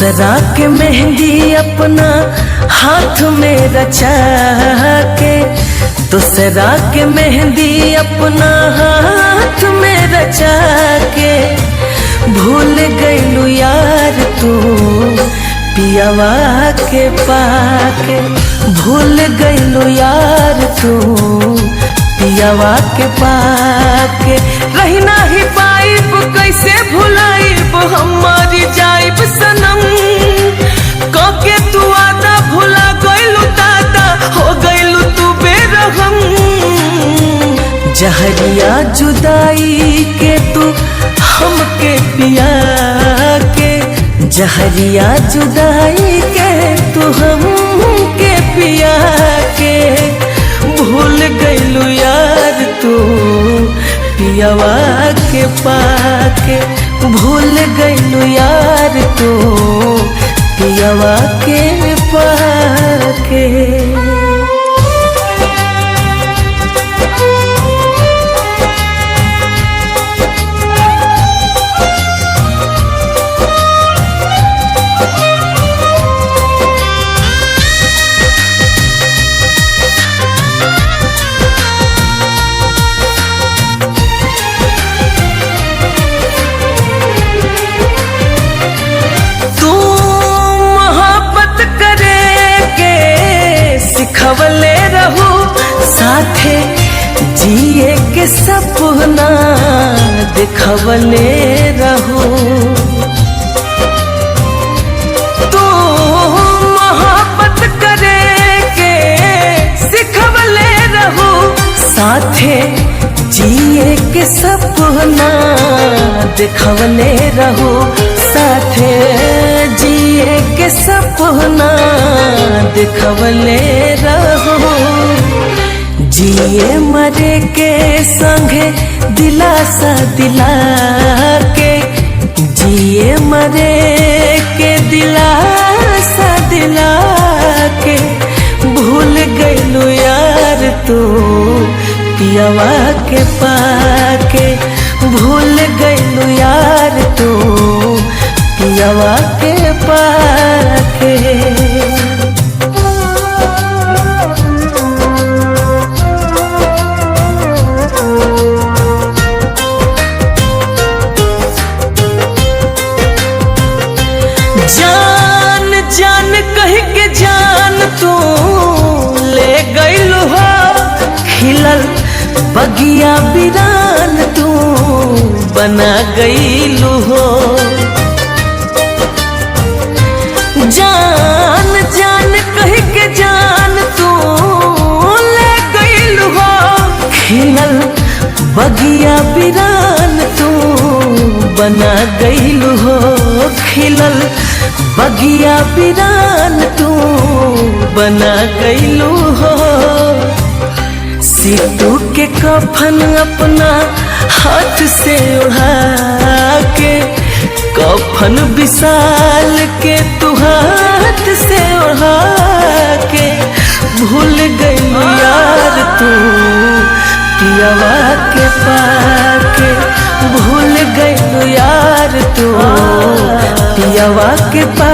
दूसरा के मेहंदी अपना हाथ में रचा के, दूसरा के मेहंदी अपना हाथ में रचा के, भूल गईलू यार तू पियावा के पाके, भूल गईलू यार तू पियावा के पाके। रही नाही पाइब कैसे भुलाइब हम मर जाइब सनम, कके तू आदा भुला गईलू दादा हो गईलू तू बेरहम। जहरिया जुदाई के तू हमके पिया के, जहरिया जुदाई के तू हमके पिया के, भूल गईलू यार तू पियावा के पाके, भूल गईलू यार तू पियावा के पाके। सिखवले रहू साथे जिए के सपना देखवले रहू, तू मोहब्बत करे के सिखवले रहू साथे जिए के सपना देखवले रहू, साथे जिए के सपना देखवले रहो। जिए मरे के संगे दिलासा दिला के, जिए मरे के दिलासा दिला के, भूल गईलू यार तू पियावा के पाके, भूल गईलू यार तू पियावा के पाके। जान जान कह के जान तू ले गईलू हो, खिलल बगिया बिरान तू बना गईलू हो। जान जान कह के जान तू ले गईलू हो, खिलल बगिया बिरान तू बना गईलू हो, खिलल बगिया बिरान तू बना गईलू हो। सीतू के कफन अपना हाथ से उड़ा के, कफन विशाल के तू हाथ से उड़ा के, भूल गईलू यार तू पियावा के पाके, भूल गईलू यार तू पियावा के पाके।